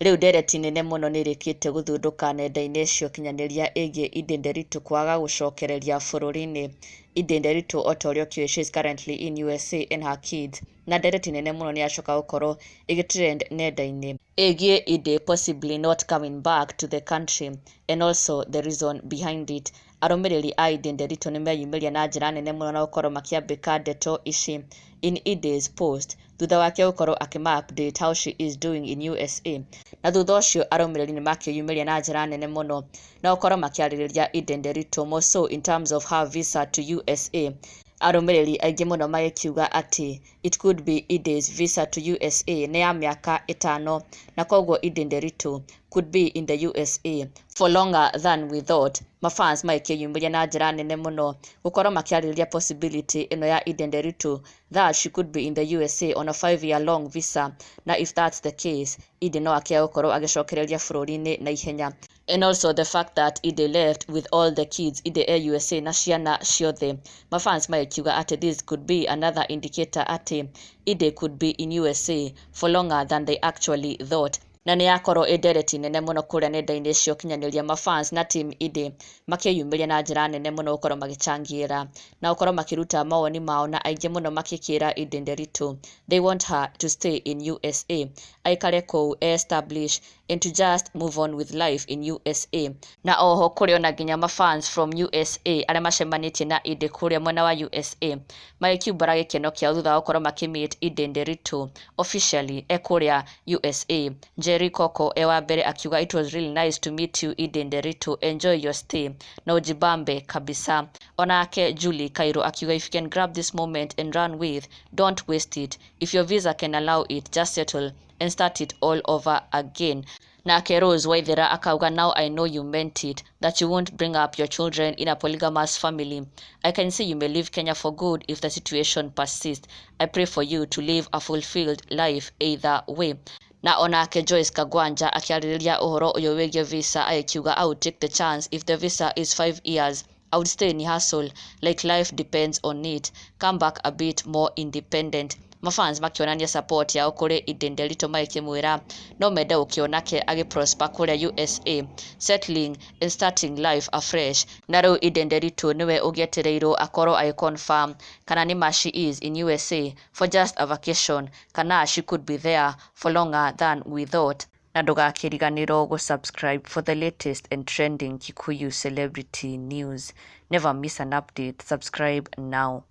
Rĩu ndereti nene mũno nĩ ĩrĩkĩtie gũthundũka nenda-inĩ cia ũkinyanĩria ĩgiĩ Edday Nderitu kwaga gũcokereria bũrũri-inĩ. Edday Nderitu, o ta ũrĩa ũkĩũĩ, she is currently in USA and her kids, na ndereti nene mũno nĩ yacoka gũkorwo ĩgĩtrend nenda-inĩ ĩgiĩ Edday possibly not coming back to the country and also the reason behind it. Arũmĩrĩri a Edday Nderitu nĩ meyumĩria na njĩra nene mũno na gũkorwo makĩambĩka ndeto ici in Edday's post thutha wake gũkorwo akĩma update how she is doing in USA. Na thutha ũcio arũmĩrĩri nĩ makĩyumĩria na njĩra nene mũno na gũkorwo makĩarĩrĩria Edday Nderitu, more so in terms of her visa to USA. Arũmĩrĩri aingĩ mũno magĩkiuga atĩ it could be Edday's visa to USA nĩ ya mĩaka 5, na koguo Edday Nderitu could be in the USA for longer than we thought. Mafans magĩkĩyumĩria na njĩra nene mũno gũkorwo makĩarĩrĩria possibility ĩno ya Edday Nderitu, that she could be in the USA on a 5-year long visa, na if that's the case, Edday no akĩage gũkorwo agĩcokereria bũrũri-inĩ na ihenya. And also the fact that Edday left with all the kids, Edday e USA na ciana ciothe, mafans magĩkiuga atĩ this could be another indicator atĩ Edday could be in USA for longer than they actually thought. Na nĩ yakorwo ĩ ndereti nene mũno kũrĩa nenda-inĩ cia ũkinyanĩria, mafans na team Edday makĩyumĩria na njĩra nene mũno gũkorwo magĩcangĩra na gũkorwo makĩruta mawoni mao, na aingĩ mũno makĩkĩra Edday Nderitu they want her to stay in USA, aikare kũu, establish and to just move on with life in USA. Na oho kũrĩ ona nginya mafans from USA arĩa macemanĩtie na Edday kũrĩa mwena wa USA magĩkiumbũra gĩkeno kĩao thutha wa gũkorwo makĩmeet Edday Nderitu officially e kũrĩa USA. Njeri Koko e wa mbere akiuga, "It was really nice to meet you, Edday Nderitu. Enjoy your stay na ujibambe kabisa." Onake Julie Cairo akiuga, "If you can grab this moment and run with, don't waste it. If your visa can allow it, just settle and start it all over again." Nake Rose Waithera akauga, "Now I know you meant it, that you won't bring up your children in a polygamous family. I can see you may leave Kenya for good if the situation persists. I pray for you to live a fulfilled life either way." Na onake Joyce Kagwanja akĩarĩrĩria ũhoro ũyũ wĩgiĩ visa agĩkiuga, "I would take the chance. If the visa is 5 years, I would stay in hustle like life depends on it. Come back a bit more independent." Mafans makĩonania support yao kũrĩ Edday Nderitu magĩkĩmwĩra no mende gũkĩonake agĩprosper kũrĩa USA, settling and starting life afresh. Na rĩu Edday Nderitu nĩwe ũgĩetereirwo akorwo agĩconfirm kana nĩ ma she is in USA for just a vacation kana she could be there for longer than we thought. Na ndũgakĩriganĩrwo gũsubscribe for the latest and trending Kikuyu celebrity news. Never miss an update. Subscribe now.